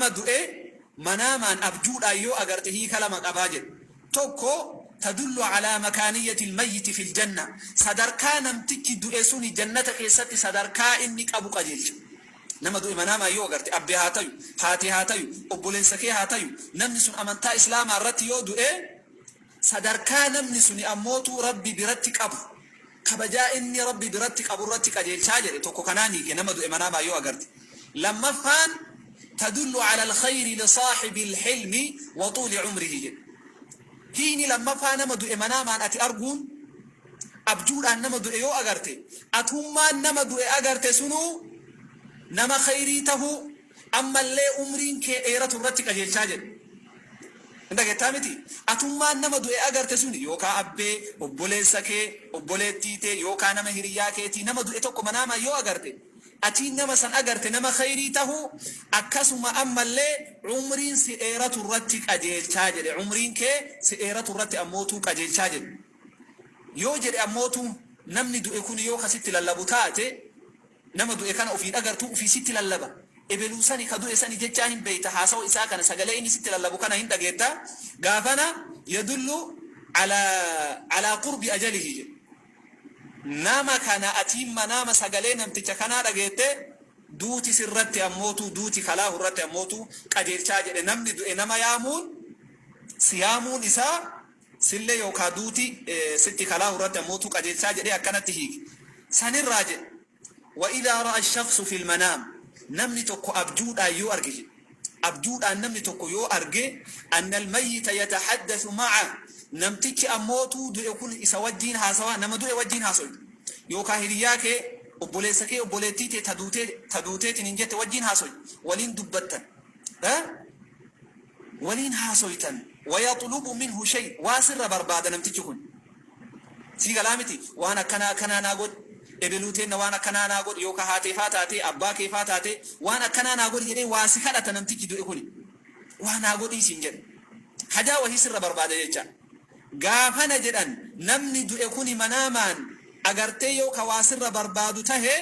Nama du'e manaamaan, abjuudhaan yoo agarte hiika lama qabaa jedhe. Tokko, tadullu alaa makaaniyyatil mayyiti fil janna, sadarkaa namtichi du'e suni jannata keessatti sadarkaa inni qabu qajeelcha. Nama du'e manaamaan yoo agarte, abbee haa tayu, haati haa tayu, obboleessa kee haa tayu, namni sun amantaa islaamaa irratti yoo du'e, sadarkaa namni suni ammootuu Rabbi biratti qabu, kabajaa inni Rabbi biratti qabu irratti qajeelchaa jedhe. Tokko kanaan hiike nama du'e manaamaan yoo agarte. Lammaffaan, tadullu ala alkhayri lisaahibi alhilmi wa tuuli umrihi jedhe. Hiikni lammaffaa nama du'e manaamaan ati arguun, abjuudhaan nama du'e yoo agarte, atummaan nama du'e agarte sunuu nama khayrii tahuu, ammallee umriin kee dheeratu irratti qajeelchaa jedhe. Hin dhageettaa miti? Atummaan nama du'e agarte suni yookaa abbee, obboleessa kee, obboleettii tee yookaa nama hiriyyaa keetii nama du'e tokko manaamaan yoo agarte, atiin nama san agarte nama khayrii tahuu, akkasuma ammallee umriin si dheeratu irratti qajeelchaa jedhe. Umriin kee si dheeratu irratti ammootuu qajeelchaa jedhe. Yoo jedhe ammootuu namni du'e kuni yoo ka sitti lallabu taate, Nama du'e kana ofiin agartuu ufii sitti lallaba. Ebeluu sani ka du'e sani jechaa hin beeyta, haasawa isaa kana, sagalee inni sitti lallabu kana hin dhageetta. Gaafana yadullu alaa alaa qurbi ajalihi jedhe. Nama kana atiin manaama sagalee namticha kanaa dhageette duuti sirratti ammootuu duuti kalaahu irratti ammootuu qajeelchaa jedhe. Namni du'e nama yaamuun si yaamuun isaa Sillee yookaa duuti sitti kalaahu irratti ammootuu qajeelchaa jedhee akkanatti hiike. Sanirraa jedhe, Wa idhaa ra'a ash-shakhsu fil manaam, namni tokko abjuudhaan yoo arge jedhe, abjuudhaan namni tokko yoo arge, anna al-mayyita yatahaddathu ma'a, namtichi ammootuu du'e kun isa wajjiin haasawaa, nama du'e wajjiin haasoyta. Yookaa hiriyyaa kee, obboleessa kee, obboleettii tee ta duutee, ta duuteetiin hin jette wajjiin haasoyta, waliin dubbattan. Waliin haasoytan, wayaxlubu minhu shay, waa sirra barbaada namtichi kun. Sii galaa miti? Waan akkanaa akkanaa naa godhi, ebeluu teenna waan akkanaa naa godhi, yookaa haateefaa taatee, abbaa keefaa taatee, waan akkanaa naa godhi jedhee waa si kadhata namtichi du'e kuni. Waa naa godhii siin jedha. Hajaa wahii sirra barbaada jecha. Gaafana jedhan namni du'e kuni manaamaan agartee yoo ka waa sirra barbaadu tahe,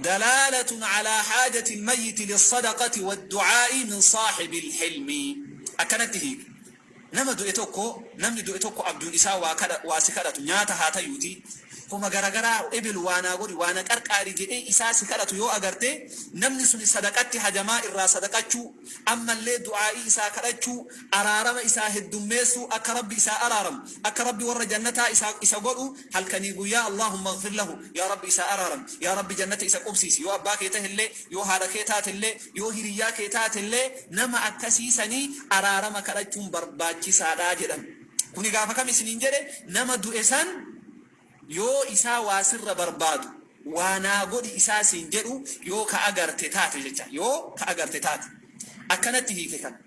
Dalaalatun alaa haajati almayyiti lissadaqati waddu'aa'i min saahibil hilmi. Akkanatti hiike. Nama du'e tokko, namni du'e tokko abjuun isaa waa kadha, waa si kadhatu, nyaata haa tayuutii, homa garagaraa, ebelu waa naa godhi, waa na qarqaari jedhee isaa si kadhatu yoo agarte, namni suni sadaqatti hajamaa, irraa sadaqachuu, ammallee du'aa'ii isaa kadhachuu, araarama isaa heddummeessuu, akka Rabbi isaa araaramu, akka Rabbi warra jannataa isaa isa godhu, halkanii guyyaa Allaahumma ighfir lahu, yaa Rabbi isaa araarami, yaa Rabbi jannata isa qubsiisi, yoo abbaa kee tahellee, yoo haadha kee taatellee, yoo hiriyyaa kee taatellee, nama akkasii sanii araarama kadhachuun barbaachisaadha jedhan. Kuni gaafa kam isiniin jedhe? Nama du'e san yoo isaa waa sirra barbaadu, waa naa godhi isaa siin jedhu yoo ka agarte taate jecha, yoo ka agarte taate. Akkanatti hiike kana.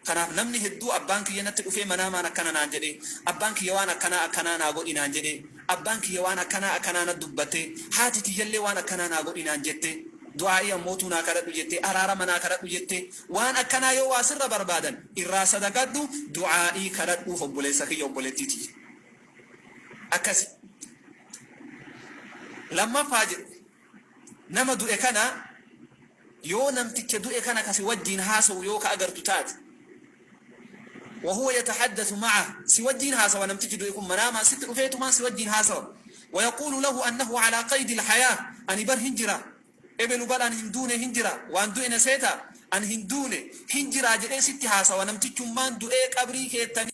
Kanaaf namni hedduu abbaan kiyya natti dhufee manaamaan akkana naan jedhe, abbaan kiyya waan akkanaa akkanaa naa godhi naan jedhe, abbaan kiyya waan akkanaa akkanaa na dubbate, haati tiyyallee waan akkanaa naa godhi naan jette, du'aa'ii ammootuu naa kadhadhu jette, araarama naa kadhadhu jette, waan akkanaa yoo waa sirra barbaadan irraa sadaqadhu, du'aa'ii kadhadhuuf obboleessa kiyya, obboleettii tiyya. Akkasi. Lammaffaa jedhe, nama du'e kana yoo namticha du'e kana ka si wajjiin haasawu yoo ka agartu taate, wahuwa yatahaddathu ma'ah, si wajjiin haasawa namtichi du'e kun manaamaan sitti dhufeetumaan si wajjiin haasawa, wayaquulu lahu annahu alaa qaydi alhayaa, ani bar hin jira, ebelu bar ani hin duune hin jira, waan du'e na seeta, ani hin duune hin jiraa jedhee sitti haasawa namtichummaan du'ee qabrii keettanii.